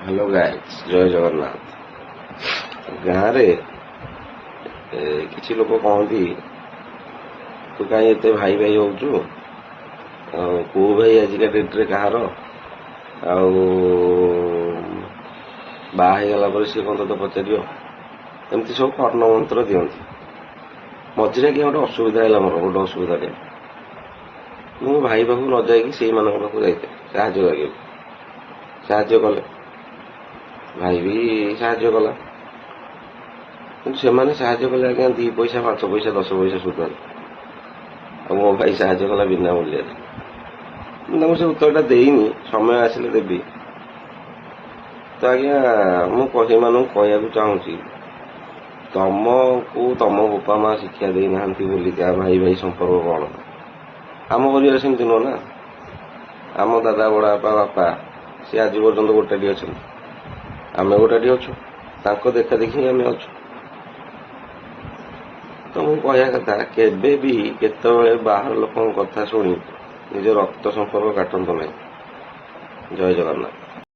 Hello guys, ଜୟ ଜଗନ୍ନାଥ। ଗାଁରେ କିଛି ଲୋକ କହନ୍ତି, ତୁ କାହିଁ ଏତେ ଭାଇ ଭାଇ ହଉଛୁ ଆଉ କୋଉ ଭାଇ ଆଜିକା ଡେଟ୍ରେ କାହାର? ଆଉ ବାହା ହେଇଗଲା ପରେ ସିଏ କଣ ତୋତେ ପଚାରିବ? ଏମିତି ସବୁ କର୍ଣ୍ଣମନ୍ତ୍ର ଦିଅନ୍ତି। ମଝିରେ ଆଜ୍ଞା ଗୋଟେ ଅସୁବିଧା ହେଲା ମୋର, ଗୋଟେ ଅସୁବିଧାଟେ। ମୁଁ ଭାଇ ପାଖକୁ ନ ଯାଇକି ସେଇମାନଙ୍କ ପାଖକୁ ଯାଇଥିଲି ସାହାଯ୍ୟ ମାଗିବାକୁ। ସାହାଯ୍ୟ କଲେ, ଭାଇ ବି ସାହାଯ୍ୟ କଲା। କିନ୍ତୁ ସେମାନେ ସାହାଯ୍ୟ କଲେ ଆଜ୍ଞା 2 ପଇସା, 5 ପଇସା, 10 ପଇସା ସୁଧରେ, ଆଉ ମୋ ଭାଇ ସାହାଯ୍ୟ କଲା ବିନା ମୂଲ୍ୟରେ। ମୁଁ ତାଙ୍କୁ ସେ ଉତ୍ତରଟା ଦେଇନି, ସମୟ ଆସିଲେ ଦେବି। ତ ଆଜ୍ଞା, ମୁଁ ସେଇମାନଙ୍କୁ କହିବାକୁ ଚାହୁଁଛି, ତମକୁ ତମ ବୋପା ମା ଶିକ୍ଷା ଦେଇନାହାନ୍ତି ବୋଲିକା ଭାଇ ଭାଇ ସମ୍ପର୍କ କଣ? ଆମ ପରିବାର ସେମିତି ନୁହଁ ନା। ଆମ ଦାଦା, ବଡ଼ ବାପା, ବାପା ସେ ଆଜି ପର୍ଯ୍ୟନ୍ତ ଗୋଟାଟି ଅଛନ୍ତି। ଆମେ ଗୋଟାଟି ଅଛୁ, ତାଙ୍କ ଦେଖା ଦେଖି ହିଁ ଆମେ ଅଛୁ। ତ ମୁଁ କହିବା କଥା, କେବେ ବି କେତେବେଳେ ବାହାର ଲୋକଙ୍କ କଥା ଶୁଣି ନିଜ ରକ୍ତ ସମ୍ପର୍କ କାଟନ୍ତୁ ନାହିଁ। ଜୟ ଜଗନ୍ନାଥ।